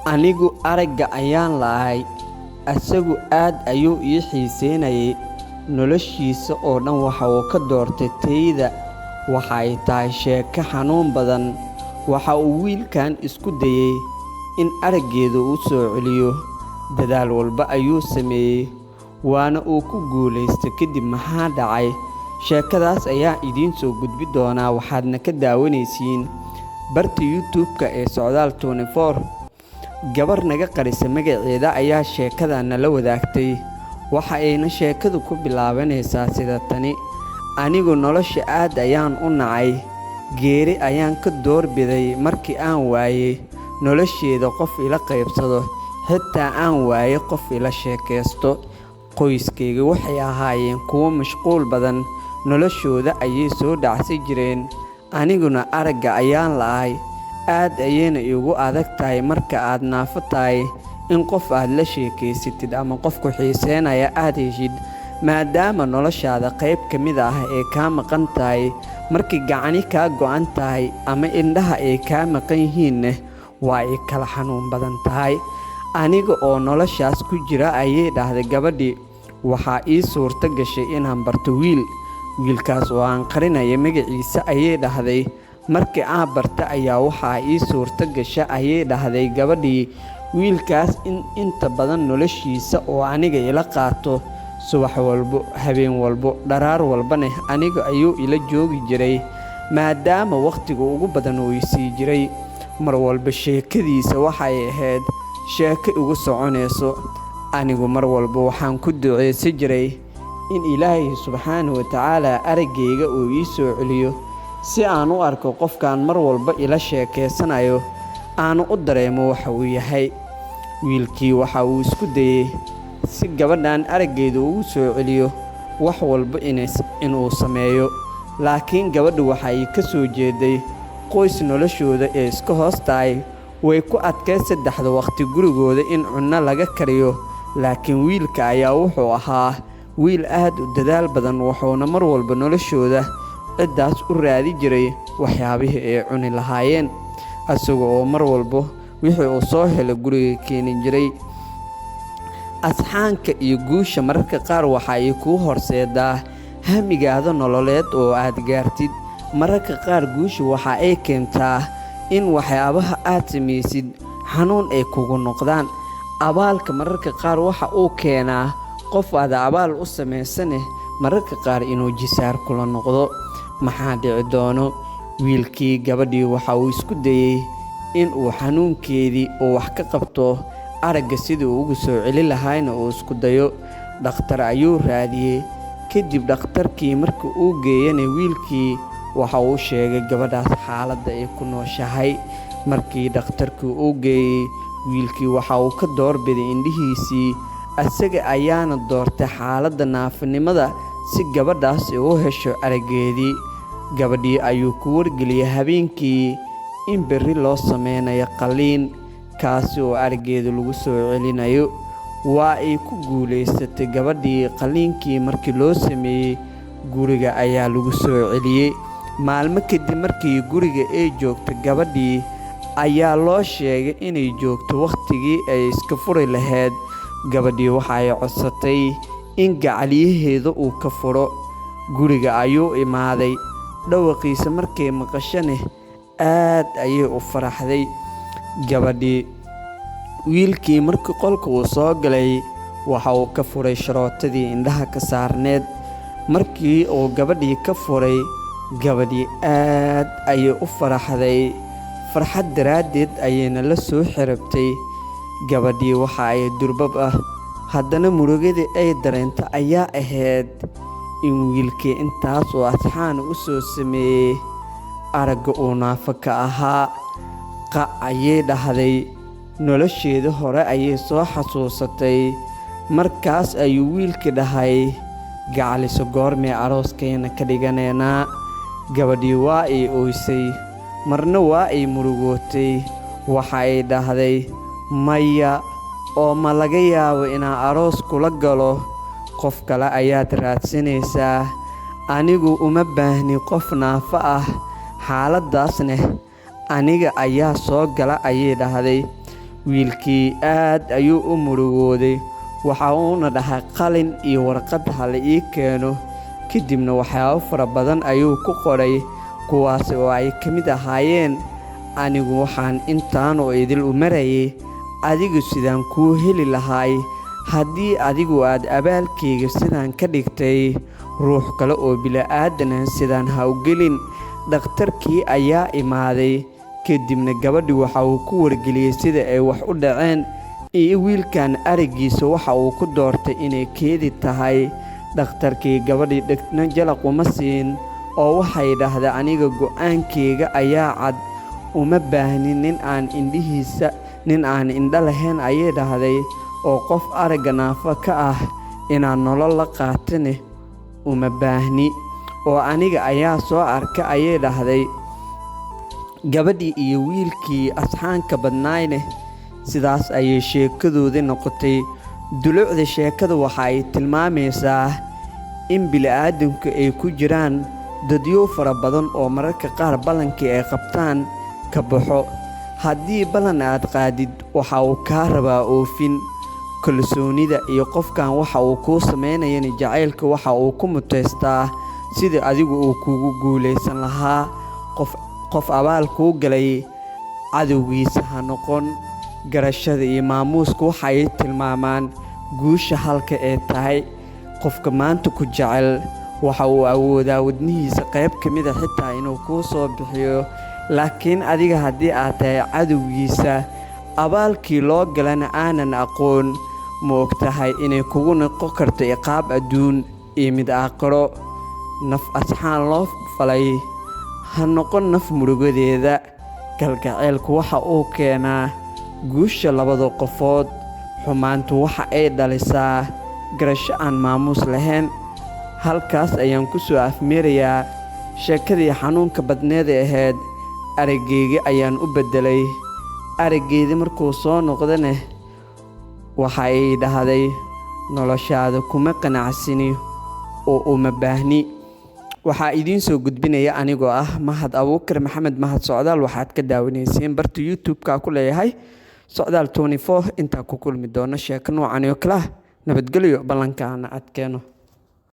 Anigu aragga ayaan la'ahay, asagu aad ayuu ii xiiseynayay, noloshiisa oo dhan waxa uu ka doortay tayda. Waxa ay tahay sheeko xanuun badan. Waxa uu wiilkan isku dayay in araggeeda u soo celiyo. Dadaal walba ayuu sameeyay, waana uu ku guulaystay. Kadib maxaa dhacay? Sheekadaas ayaan idiin soo gudbi doonaa, waxaadna ka daawanaysiin barta YouTube-ka ee Socdaal 24. Gabar naga qarisa magaceeda ayaa sheekada nala wadaagtay. Waxa ayna sheekadu ku bilaabanaysaa sida tani: Anigu nolosha aad ayaan u nacay, geeri ayaan ka doorbiday markii aan waayay nolosheeda qof ila qaybsado, xitaa aan waayay qof ila sheekaysto. Qoyskayga waxay ahaayeen kuwo mashquul badan, noloshooda ayay soo dhacsan jireen, aniguna aragga ayaan la'ahay. Aad ayayna iigu adag tahay marka aad naafo tahay in qof aad la sheekaysatid ama qof ku xiiseynaya aad heshid, maadaama noloshaada qayb ka mid ah ay kaa maqan tahay. Markii gacani kaa go'an tahay ama indhaha ay kaa maqan yihiinna, waa ay kala xanuun badan tahay. Aniga oo noloshaas ku jira, ayay dhahday gabadhii, waxaa ii suurto gashay inaan barto wiil. Wiilkaas oo aan qarinayo magaciisa, ayay dhahday. Markii aan barta ayaa waxaa ii suurto gasha, ayay dhahday gabadhii, wiilkaas in inta badan noloshiisa oo aniga ila qaato. Subax walbo, habeen walbo, dharaar walbana aniga ayuu ila joogi jiray, maadaama wakhtiga ugu badan uu i sii jiray. Mar walba sheekadiisa waxay ahayd sheeko igu soconayso. Anigu mar walba waxaan ku duceysan jiray in Ilaahay subxaanahu wa tacaala araggayga uu ii soo celiyo, si aan u arko qofkan mar walba ila sheekeysanayo, aanu u dareemo waxa uu yahay. Wiilkii waxa uu isku dayay si gabadhan araggeeda ugu soo celiyo wax walba inuu sameeyo, laakiin gabadhu waxa ay ka soo jeeday qoys noloshooda ee iska hoos tahay. Way ku adkayd saddexda waqti gurigooda in cunno laga kariyo, laakiin wiilka ayaa wuxuu ahaa wiil aad u dadaal badan, wuxuuna mar walba noloshooda ciddaas u raadi jiray waxyaabihii ay cuni lahaayeen, isaga oo mar walba wixii uu soo helo guriga keeni jiray. Asxaanka iyo guusha mararka qaar waxa ay kuu horseedaa hamigaada nololeed oo aad gaartid. Mararka qaar guusha waxa ay keentaa in waxyaabaha aad samaysid xanuun ay kugu noqdaan. Abaalka mararka qaar waxa uu keenaa qof aad abaal u samaysane mararka qaar inuu jisaar kula noqdo. Maxaa dhici doono? Wiilkii gabadhii waxa uu isku dayey in uu xanuunkeedii uu wax ka qabto, aragga sidii uu ugu soo celin lahaayna uu isku dayo. Dhakhtar ayuu raadiyey. Kadib dhakhtarkii markii uu geeyana, wiilkii waxa uu sheegay gabadhaas xaaladda ay ku nooshahay. Markii dhakhtarkii uu geeyey, wiilkii waxa uu ka doorbiday indhihiisii, isaga ayaana doortay xaaladda naafanimada si gabadhaas ay u hesho araggeedii. Gabadhii ayuu ku wargeliyey habeenkii in berri loo sameynayo qalliin, kaasi oo araggeeda lagu soo celinayo. Waa ay ku guulaysatay gabadhii. Qalliinkii markii loo sameeyey, guriga ayaa lagu soo celiyey. Maalmo kadib markii guriga ay joogto gabadhii, ayaa loo sheegay inay joogto wakhtigii ay iska furi lahayd. Gabadhii waxa ay codsatay in gacaliyaheeda uu ka furo. Guriga ayuu imaaday. Dhawaqiisa markay maqashane, aad ayay u faraxday gabadhii. Wiilkii markii qolka uu soo galay, waxa uu ka furay sharootadii indhaha ka saarneed. Markii uu gabadhii ka furay, gabadhii aad ayay u faraxday. Farxad daraaddeed ayayna la soo xirabtay. Gabadhii waxa ay durbab ah haddana murugadii ay dareento ayaa ahayd in wiilkii intaas oo asxaan u soo sameeyey aragga uu naafo ka ahaa. Qac, ayay dhahday. Nolosheedii hore ayay soo xasuusatay. Markaas ayuu wiilkii dhahay, "Gacaliso, goormee arooskayna ka dhiganaynaa?" Gabadhii waa ay ooysay, marna waa ay murugootay. Waxa ay dhahday, "Maya, oo ma laga yaabo inaan aroos kula galo? Qof kale ayaad raadsanaysaa. Anigu uma baahni qof naafo ah. Xaaladdaasna aniga ayaa soo gala," ayay dhahday. Wiilkii aad ayuu u murugooday, waxa uuna dhahay qalin iyo warqad ha la ii keeno. Kadibna waxyaabo fara badan ayuu ku qoray, kuwaas oo ay ka mid ahaayeen: anigu waxaan intaan oo idil u marayay adigu sidaan kuu heli lahaay, haddii adigu aad abaalkayga sidaan ka dhigtay, ruux kale oo bila'aadan ah sidaan ha u gelin. Dhakhtarkii ayaa imaaday, kadibna gabadhii waxa uu ku wargeliyey sida ay wax u dhaceen iyo wiilkan araggiisa waxa uu ku doortay inay keedi tahay. Dhakhtarkii gabadhii dhegna jalaq uma siin oo waxay dhahday aniga go'aankayga ayaa cad, uma baahni nin aan indhihiisa, nin aan indho lahayn ayay dhahday, oo qof aragga naafo ka ah inaan nolol la qaatane uma baahni, oo aniga ayaa soo arka ayay dhahday. Gabadhii iyo wiilkii asxaanka badnaayne sidaas ayay sheekadoodii noqotay. Dulucda sheekada waxa ay tilmaamaysaa in bini'aadamku ay ku jiraan dadyo fara badan oo mararka qaar ballankii ay qabtaan ka baxo. Haddii ballan aad qaadid, waxa uu kaa rabaa oofin. Kalsoonida iyo qofkan waxa uu kuu sameynayana jacaylka waxa uu ku muteystaa sidii adigu uu kugu guuleysan lahaa. Qof abaal kuu galay cadowgiisa ha noqon. Garashada iyo maamuuska waxa ay tilmaamaan guusha halka ay tahay. Qofka maanta ku jecel waxa uu awoodaa wadnihiisa qayb ka mid a xitaa inuu kuu soo bixiyo, laakiin adiga haddii aad tahay cadowgiisa, abaalkii loo galana aanan aqoon, ma og tahay inay kugu noqon karto iqaab adduun iyo mid aakhiro. Naf asxaan loo falay ha noqon naf murugadeeda. Kalgaceylku waxa uu keenaa guusha labada qofood, xumaantu waxa ay dhalisaa garasho aan maamuus lahayn. Halkaas ayaan ku soo afmeerayaa sheekadii xanuunka badneed ee ahayd araggayga ayaan u beddelay. Araggeydii markuu soo noqdane waxa ay dhahday noloshaada kuma qanacsani oo uma baahni. Waxaa idiin soo gudbinaya anigoo ah Mahad Abuukar Maxamed Mahad Socdaal. Waxaad ka daawanayseen barta YouTube-ka ku leeyahay Socdaal 24. Intaa ku kulmi doono sheeko noocan oo kale ah, nabadgelyo, ballankaana adkeeno.